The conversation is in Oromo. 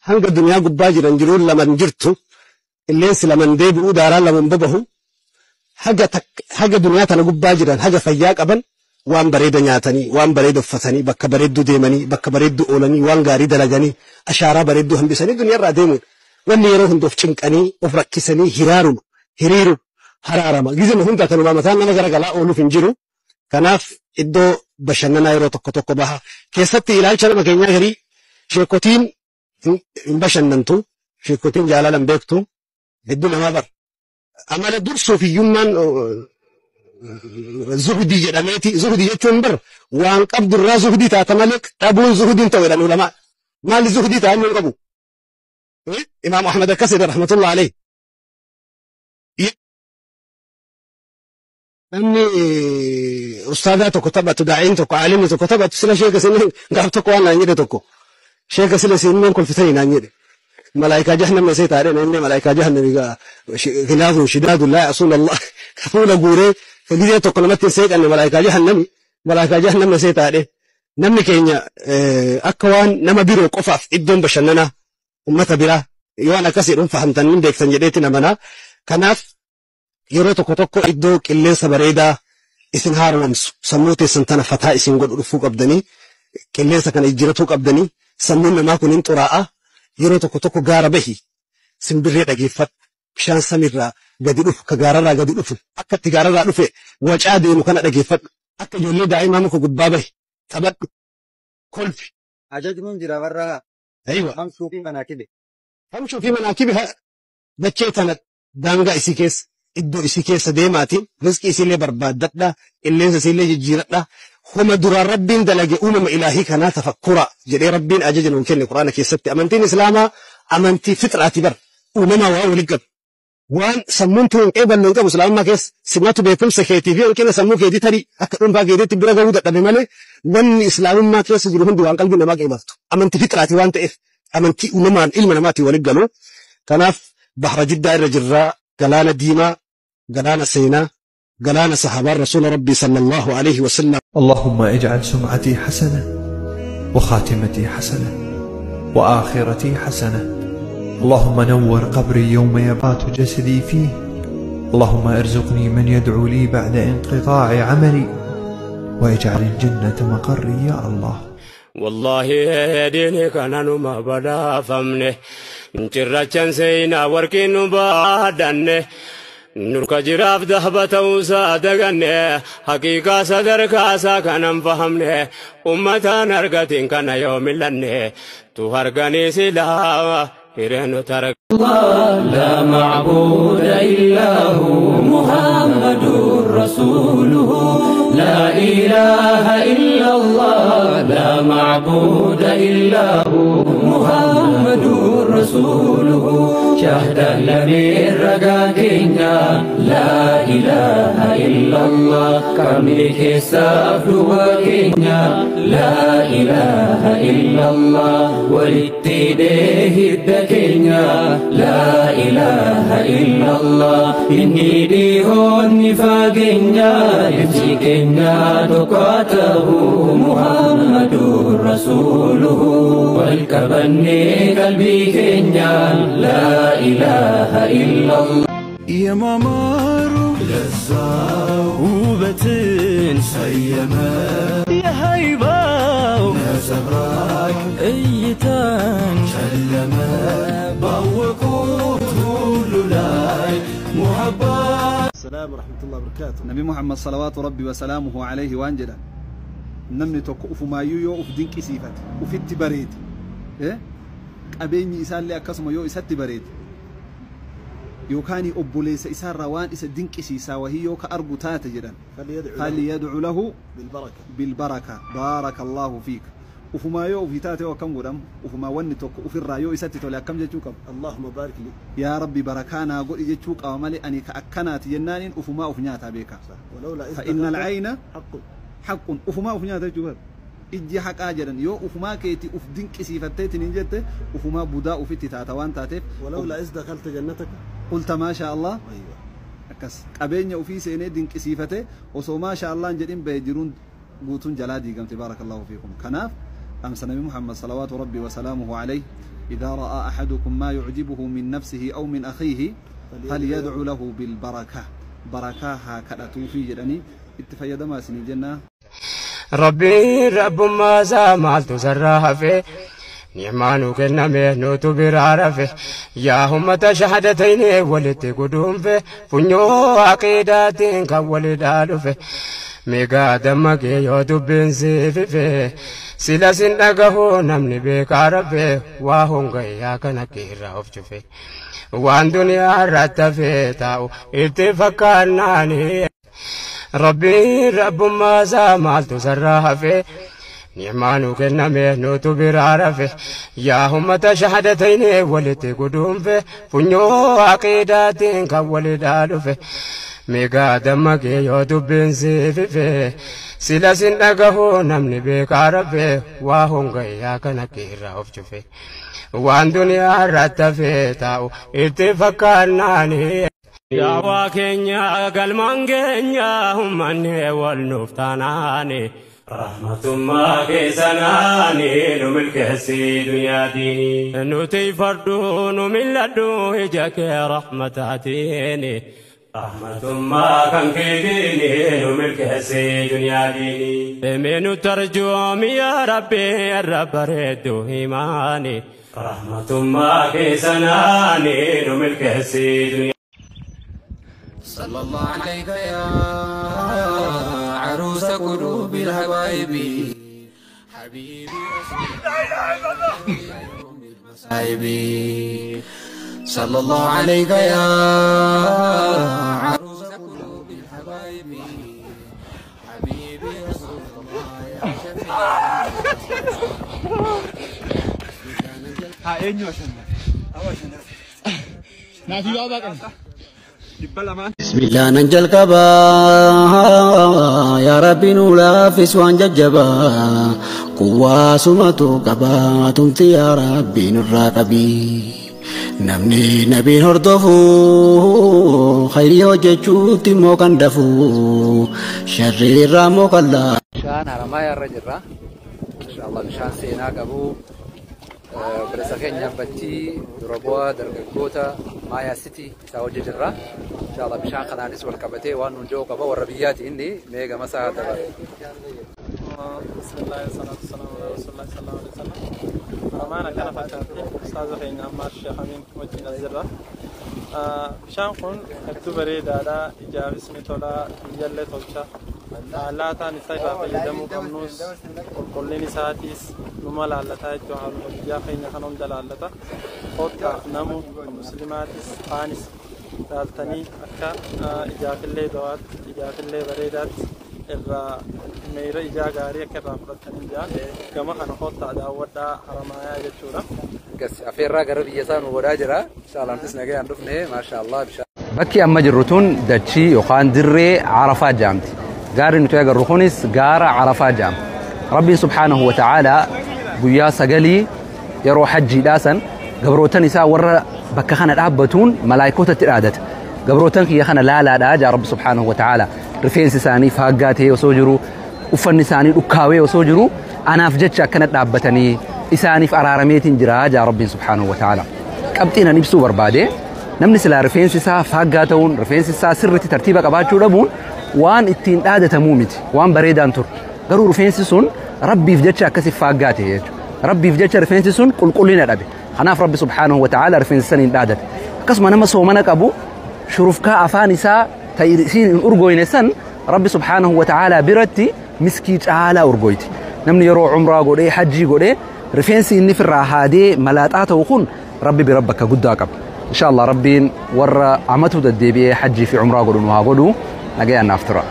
Hanga duniyaa gubbaa jiran jiruun laman jirtu, qilleensi laman deebi'uu, daaraan laman babahu. Haga duniyaa tana gubbaa jiran, haga fayyaa qaban, waan bareeda nyaatanii, waan bareeda uffatanii, bakka bareedduu deemanii, bakka bareedduu oolanii, waan gaarii dalaganii, ashaaraa bareedduu hambisanii duniyaarraa deemuudha. Wanni yeroo hunda of cinqanii, of rakkisanii, hiraaruma, hiriiru, haraarama. Gizima hunda kanumaa mataan nama garagalaa ooluuf hin jiru. Kanaaf iddoo bashannanaa yeroo tokko tokko baha. Keessatti ilaalcha nama keenyaa garii sheekotiin hin bashannantu, sheekotiin jaalala hin beektu, hedduu namaa bara. Amala dursuu hiyyummaan zuhudii jedhameeti. Zuhudii jechuun bar waan qabdurraa zuhudii taata malee dhabuun zuhudiin ta'u jedhan ulamaa. Maali zuhudii ta'a inni hin qabu? Imaam Ahmad akkas jedhe rahmatullah alayhi. Namni ustaadaa tokko taphatu, daa'iin tokko, aalimni tokko taphatu, sila sheeka sinni gaaf tokko waan naan jedhe tokko. Sheeka sila sinneen kolfitanii naan jedhe. Malaayikaa jahannam isee taadhe inni malaayikaa jahannami gilaazun shidaadun laa ya'suuna Allah. Fuula guuree gizee tokko namatti hin seeqanne malaayikaa jahannami. Malaayikaa jahannam isee taadhe. Namni keenya akka waan nama biroo qofaaf iddoon bashannanaa ummata biraa yoo waan akkas jedhuun fahamtan hin beektan jedheetti namanaa. Kanaaf yeroo tokko tokko iddoo qilleensa bareedaa isin haaromsu, sammuu teessan tana fataa isin godhu dhufuu qabdanii, qilleensa kana jijjiiratuu qabdanii. Sammuun namaa kun hin xuraa'a. Yeroo tokko tokko gaara bahi, simbirree dhageeffadhu, bishaan samiirraa gadi dhufu, ka gaararraa gadi dhufu, akka itti gaararraa dhufe wacaa deemu kana dhageeffadhu, akka ijoollee daa'imaa muka gubbaa bahi, taphadhu, kolfi. Ajajmuun jira warra. Aywa. Famshuu fi manaakibe. Famshuu fi manaakibe, dachee tana daangaa isii keessa, iddoo isii keessa deemaatiin rizqii isiillee barbaaddadha, qilleensa isiillee jijjiiradha. Homa duraan Rabbiin dalage, uumama ilaahii kanaa tafakkura jedhee Rabbiin ajaja nuun kenne Quraana keessatti. Amantiin Islaamaa amantii fitraati bar, uumama waa waliin qabu. Waan sammuun tun hin qeeballu hin qabu Islaamummaa keessa. Simatu beekumsa keetii fi hanqina sammuu keetii tarii akka dhuunfaa keetiitti bira gahuu dadhabe malee, wanni Islaamummaa keessa jiru hundi waan qalbii namaa qeebaltu. Amantii fitraati waan ta'eef, amantii uumamaan ilma namaatiin waliin galu. Kanaaf Bahra Jiddaa irra jirraa, galaana diimaa, galaana seenaa, galaana sahaabaan rasuula Rabbii sallallahu alaihi wasallam. اللهم اجعل سمعتي حسنة وخاتمتي حسنة وآخرتي حسنة. اللهم نور قبري يوم يبات جسدي فيه. اللهم ارزقني من يدعو لي بعد انقطاع عملي، واجعل الجنة مقري يا الله. Wallahi diini kana numa badhaafamne, cirrachan seenaa warqiin nu baadhanne, nurka jiraaf dahba ta'uusaa daganne, haqiiqaa sadarkaasaa kanan fahamne, ummataan argatiin kana yoo millanne tu harganii silaa hireen targa. لا معبود إلا هو، محمد رسوله. لا إله إلا الله، لا معبود إلا هو، محمد رسوله. شهد لمن رقاكينا، لا إله إلا الله. كمي كساف كينا، لا إله إلا الله. ولتديه الدكينا، لا إله إلا الله. إني ديهون نفاقنا، إفسكنا تقاته، محمد رسوله. والكبني قلبي كينا، لا إله إلا الله. የማማሩ ለዛው ውበትን ሰየመ፣ የሃይባው ነጸብራቅ እይታን ጨለመ፣ ባወቁት ሁሉ ላይ ሙሐባ። السلام ورحمة الله وبركاته. Nabi Muhammad salawaatu rabbi wasalaamuhu alayhi waan jedhan: namni tokko ufumaayyuu yoo uf dinqisiifate, ufitti bareede, qabeenyi isaallee akkasuma yoo isatti bareede, yookaan obboleessa isaarraa waan isa dinqisiisaa wahii yoo ka argu taate jedhan, فليدعو له فليدعو له بالبركة. بالبركة، بارك الله فيك. Ufumaa yoo ufii taate yoo akkam godhamu, ufumaa wanni tokko ufirraa yoo isatti tole akkam jechuu qaba? اللهم بارك لي. Yaa Rabbi, barakaa naa godhi jechuu qaba malee ani ka akkanaati jennaaniin ufumaa uf nyaataa beeka. ولولا إذ فإن دخلت العين حق. حق. Ufumaa uf nyaata jechuu bara. Ijji haqaa jedhan, yoo ufumaa keeti uf dinqisiifatteetiin hin jette, ufumaa budaa ufitti taata waan taateef. ولولا إذ دخلت جنتك قلت ما شاء الله. أيوة. Akkas qabeenya ufii seenee dinqisiifate osoo ما شاء الله hin jedhin bahe, jiruun guutuun jalaa diigamte. بارك الله فيكم. Kanaaf dhaamsa nabi Muhammad salawaatu rabbi wasalaamuhu alayhi. إذا رأى أحدكم ما يعجبه من نفسه أو من أخيه فليدعو له بالبركة. بركة هكذا توفي جدني اتفيد ما سني جنة. ربي رب ما زمالت سرها في نعمان كنا مهنوت برعرفه يا هم شهادتين ولت قدوم في فنيو عقيدات كولد ألفه ميقا دمك يودب بنسيفه سلاسن أقهو نمني بكارفه وهم غياك نكير أفجفه وان دنيا رتفه تاو اتفقناني ربي رب ما زمالت سرها في نعمان كنا مهنوت برعرفه يا هم شهادتين ولت قدوم في فنيو عقيدات كولد ألفه ميقا دمك يودب بنسيفه سلاسن أقهو نمني بكارفه وهم غياك نكير أفجفه وان دنيا رتفه تاو اتفقناني يا واكنيا قلمان هم من والنفتاناني رحمة ما كيسناني نملك السيد يا ديني نتي فردو نملدو إجاك رحمة أتيني رحمة ما كان كيديني نملك السيد يا ديني من ترجوم يا ربي الرب ردو إيماني رحمة ما كيسناني نملك السيد. صلى الله عليك يا عروس قلوب الحبايب حبيبي المصايب. صلى الله عليك يا عروس قلوب الحبايب حبيبي رسول الله يا شفيع. بسم الله ننجل كبا يا ربي نولا في سوان ججبا قوة سمتو كبا تمتي يا ربي نراقبي نمني نبي هردفو خيري هججو تمو كندفو شري رامو كلا شان هرمايا الرجل إن شاء الله بشان سيناك أبو برسخين جنبتي دربوا درجوتا مايا سيتي ساوجي جرا إن شاء الله بشان خنانس والكبتي وان نجو قبا والربيات إني ميجا مساحة تبع. بسم الله والصلاة والسلام على رسول الله صلى الله عليه وسلم. رمانا كان فاتحتي أستاذ خينا عمار الشيخ أمين وجهنا الجرة. بشان خون التبري دادا إجاب اسمي تولا يلي تولشا. laataan isaa irraa fayyadamuu qabnus qulqullina isaatiis numa laallataa jechuun haaluma biyyaa keenya kan hunda laallata. Kottaa namu muslimaatis faanis laaltanii akka ijaafillee do'aatti ijaafillee bareedaatti irraa meera ijaa gaarii akka irraa fudhatanii jiran gama kana kottaa daawwadhaa Haramaayaa jechuudha. Afeerraa gara biyya isaa nu godhaa jira. Inshallah nagayaan dhufne maashaallah bishaan. Bakki amma jirru tun dachii yookaan dirree Arafaa jedhamti. Gaarri nuti agarru kunis gaara Arafaa jedhama. Rabbiin subhaanahu wa ta'aalaa guyyaa sagalii yeroo hajjiidhaa san gabrootan isaa warra bakka kana dhaabbatuun malaayikootatti dhaadata. Gabrootan kiyya kana laalaadhaa jaa Rabbi subhaanahu wa ta'aalaa. Rifeensi isaanii faaggaa ta'ee osoo jiru, uffanni isaanii dhukkaawee osoo jiru anaaf jecha akkana dhaabbatanii isaaniif araarameetiin jira jaa Rabbiin subhaanahu wa ta'aalaa. Qabxiin an ibsuu barbaade namni silaa rifeensi isaa faaggaa ta'uun rifeensi isaa sirriitti tartiiba qabaachuu dhabuun waan ittiin dhaadatamuu miti waan bareedaan ture garuu rifeensi sun rabbiif jecha akkasii faaggaa ta'e jechuudha rabbiif jecha rifeensi sun qulqullina dhabe kanaaf rabbi subhaanahu wa ta'aala rifeensi saniin dhaadate akkasuma nama soomana qabu shurufkaa afaan isaa ta'isiin hin urgooyne san rabbi subhaanahu wa ta'aala biratti miskii caalaa urgooyti namni yeroo umraa godhee hajjii godhee rifeensi inni firraa haadee malaaxaa ta'u kun rabbi bira bakka guddaa qaba insha Allah rabbiin warra amatu deddeebi'ee hajjii fi umraa godhu nu haa godhu nagayaan naaf tura.